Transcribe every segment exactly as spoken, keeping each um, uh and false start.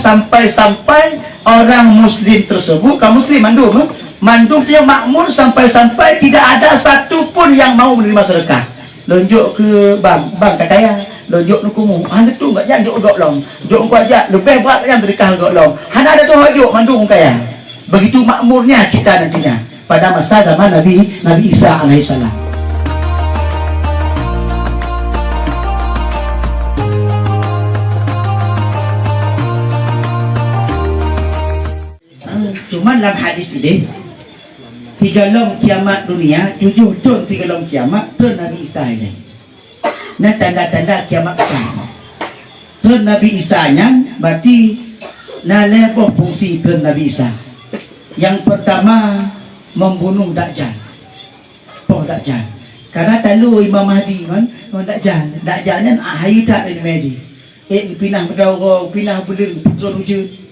Sampai-sampai orang muslim tersebut, kaum muslim mandum, eh, mandum dia makmur sampai-sampai tidak ada satu pun yang mau menerima sedekah. Lôn jok keu bang, bang ka kaya. Lôn jok ngon keumu. Ah, lôn tu enggak jan jok gob lom. Jok ngon kuajak, leubeh brat jan sedekah gob lom. Hana ada tuha jok mandum kaya. Begitu makmurnya kita nantinya. Pada masa zaman Nabi, Nabi Isa alaihissalam. Cuma lam hadis ini, tiga lom kiamat dunia, tujuh thon tiga lom kiamat, thon Nabi Isa ini. Nah, tanda-tanda kiamat besar. Thon Nabi Isa nyan, berarti na lhèe boh fungsi thon Nabi Isa. Yang pertama, membunuh Dajjal. Boh Dajjal. Karena talu Imam Mahdi ngon, ngon Dajjal. Dajjal nyan ahai that di Mahdi. Eh, pinah meudawa, pinah buleuen, peutrön ujeuen.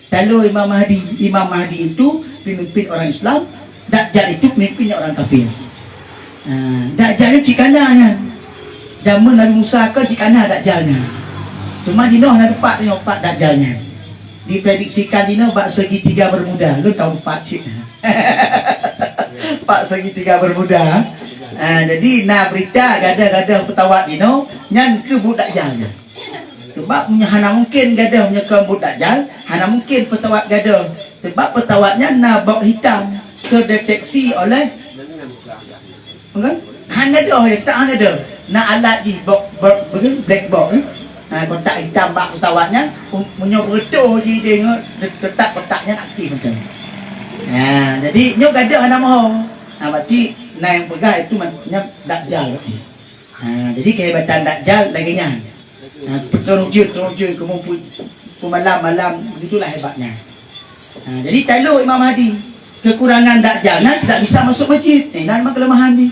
Lalu Imam Mahdi, Imam Mahdi itu pemimpin orang Islam, Dajjal itu pemimpinnya orang kafir. Ha, Dajjal ni cit kana nyan. Zaman Nabi Musa kan cit kana Dajjal nyan. Cuma jinoe na teumpat nyoe pat Dajjal nyan. Diprediksikan jinoe bak segitiga Bermuda, lôn tahu teumpat cit. Bak segitiga Bermuda. Ha, jadi na berita gadoh-gadoh peutawat jinoe nyan keu buet Dajjal nyan. Sebab meunyoe hana mungken gadoh meunyoe kon buet Dajjal, hana mungken peutawat gadoh. Sebab peutawat nyan na bok hitam terdeteksi oleh, kan? Hana gadoh, ya, tak hana gadoh. Na alat jih, bok, bok, bukan, black box, eh? Ha, kotak hitam bak peutawat nyan, um, meunyoe beureutoh jih deungon, te-, teutap kotak nyan aktif mantong. Ha, jadi nyoe gadoh hana moho. Ha, berarti na nyang peugah itu man-, nyan Dajjal berarti. Ha, jadi kehebatan Dajjal lagèe nyan. Ha, peutrön ujeuen, peutrön ujeuen, keumuen pu-, peumalam-malam, begitulah hebatnya. Ha, jadi talu Imam Mahdi. Kekurangan Dajjal nyan tidak bisa masuk masjid. Eh, nyan memang kelemahan ni.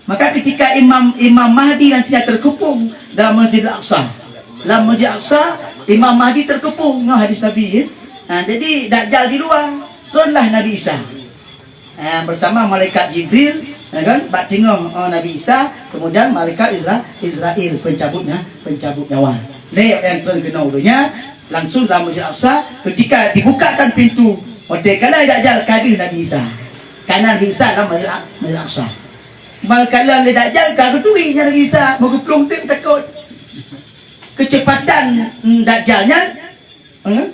Maka ketika Imam, Imam Mahdi nantinya terkepung dalam Masjidil Aqsa. Dalam Masjid Aqsa, Imam Mahdi terkepung. Nyoe hadis Nabi, ya. Ha, jadi Dajjal di luar, turunlah Nabi Isa. Eh, bersama malaikat Jibril, ya kan, bak teungoh, eh, Nabi Isa, kemudian malaikat Izra-, Izrail, pencabut nya-, pencabut nyawa. Lé nyang turun keunoe donya, langsung dalam Masjid Aqsa, ketika dibukakan pintu, watèe kalheuh Dajjal ka deuh Nabi Isa. Ka na Nabi Isa dalam Masjid Aq-, Masjid Aqsa. Manakala lé Dajjal ka geuturi nyan Nabi Isa, meugeuplong teuk takot. Kecepatan, mm, Dajjal nyan, eh,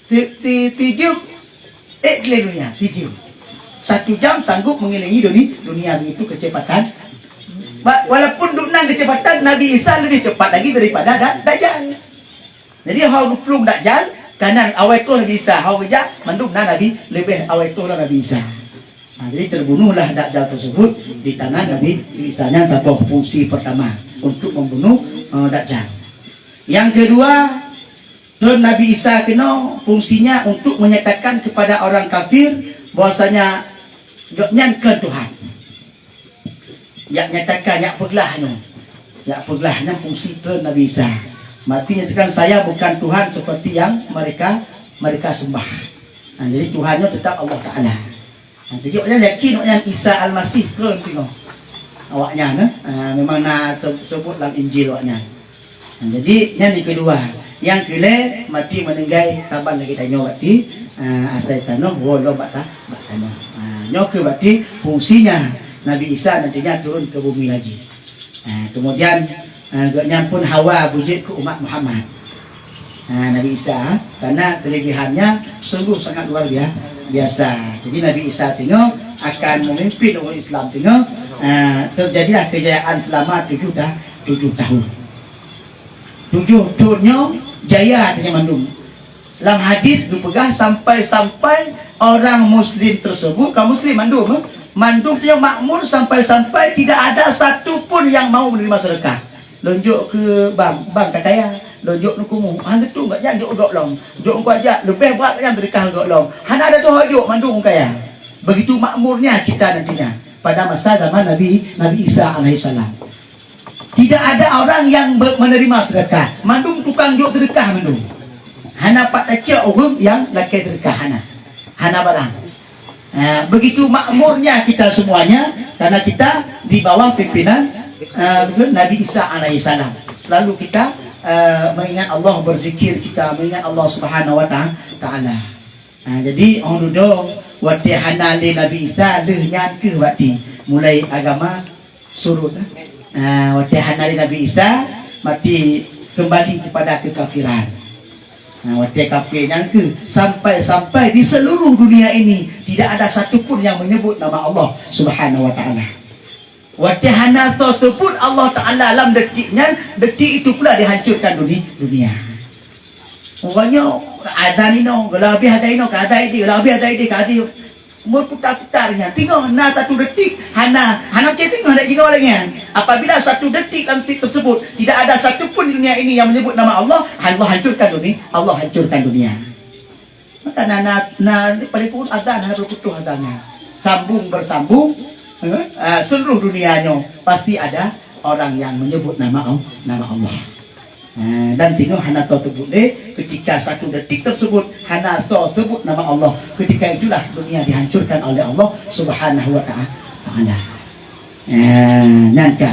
Ti-, ti-, tijeuem, eh, keliling dunia, tijeuem. Satu jam sanggup mengelilingi duni-, dunia begitu kecepatan. Ba-, walaupun dum nan kecepatan, Nabi Isa lebih cepat lagi daripada da-, Dajjal. Jadi, hana geuplueng Dajjal, ka na awai troh Nabi Isa, hana geujak, mandum na Nabi, lebih awai troh lah Nabi Isa. Nah, jadi terbunuhlah Dajjal tersebut di tangan Nabi Isa. Nyan saboh fungsi pertama untuk membunuh, eh, Dajjal. Yang kedua, Turun Nabi Isa keunoe fungsinya untuk menyatakan kepada orang kafir bahwasanya gobnyan kon Tuhan. Jak nyatakan, jak peuglah nyoe. Jak peuglah nyan fungsi turun Nabi Isa. Maksudnya nyatakan, "Saya bukan Tuhan seperti yang mereka, mereka sembah." Nah, jadi Tuhan nyoe tetap Allah Taala. Ha, jadi awaknyan yakin awaknyan Isa Almasih turun teungoh awaknyan, eh? Ha, memang na se-, sebut lam Injil awaknyan. Ha, jadi nyan nyang keudua. Nyang keulhèe, maté meuninggai saban lagèe tanyoe berarti, ha, asai tanoh, woe lom bak ta-, bak tanoh. Ha, nyoe keuh berarti fungsinya Nabi Isa nantinya turun ke bumi lagi. Ha, kemudian, ha, gobnyan pun hawa beujeuet keu umat Muhammad. Ha, Nabi Isa, karena kelebihannya sungguh sangat luar bia-, biasa. Jadi Nabi Isa teungoh akan memimpin umat Islam teungoh, ha, terjadilah kejayaan selama tujuh ta-, tujuh tahun. Tujuh thon nyoe jaya teungoh mandum. Lam hadis geupeugah sampai-sampai orang muslim tersebut, kaum muslim mandum, eh, mandum dia makmur sampai-sampai tidak ada satu pun yang mau menerima sedekah. Lôn jok keu bang, bang ka kaya. Lôn jok ngon keumu. Ah, lôn tu enggak jan jok gob lom. Jok ngon kuajak, leubeh brat jan sedekah gob lom. Hana ada tuha jok mandum kaya. Begitu makmurnya kita nantinya pada masa zaman Nabi, Nabi Isa alaihissalam. Tidak ada orang yang be-, menerima sedekah. Mandum tukang jok sedekah mandum. Hana pat tacok ureueng nyang lakèe sedekah, hana. Hana barang. Ha, begitu makmurnya kita semuanya, karena kita di bawah pimpinan, ha, Nabi Isa alaihissalam. Selalu kita Eh, mengingat Allah, berzikir kita, mengingat Allah Subhanahu wa Ta-, Taala. Ha, jadi, orang dudoe, watée hana lé Nabi Isa, lheueh nyan keuh berarti mulai agama surut, eh. Ha, watée hana lé Nabi Isa, mati kembali kepada kekafiran. Ha, watée kafir nyan keuh, sampai-sampai di seluruh dunia ini tidak ada satu pun yang menyebut nama Allah Subhanahu wa Taala. Watée hana soe seubut Allah Taala lam detik nyan, detik itu pula dihancurkan duni-, dunia. Uroe nyoe azan inoe, geulabeh azan inoe, ka azan ideh, geulabeh azan ideh, ka azan. Meuputar-putar nyan. Teungoh na satu detik hana, hana cit teungoh dak jinoe lagée nyan. Apabila satu detik lam detik tersebut tidak ada satu pun di dunia ini yang menyebut nama Allah, Allah hancurkan dunia, Allah hancurkan dunia. Maka na, na, na paling kureueng azan hana peuputoh azan nyan. Sambung bersambung, eh, ah, seluruh dunia nyoe pasti ada orang yang menyebut nama Al-, nama Allah. Ha, dan teungoh hana soe seubut lé, ketika satu detik tersebut hana soe seubut nama Allah, ketika itulah dunia dihancurkan oleh Allah Subhanahu wa Taala. Ha, nyan ka.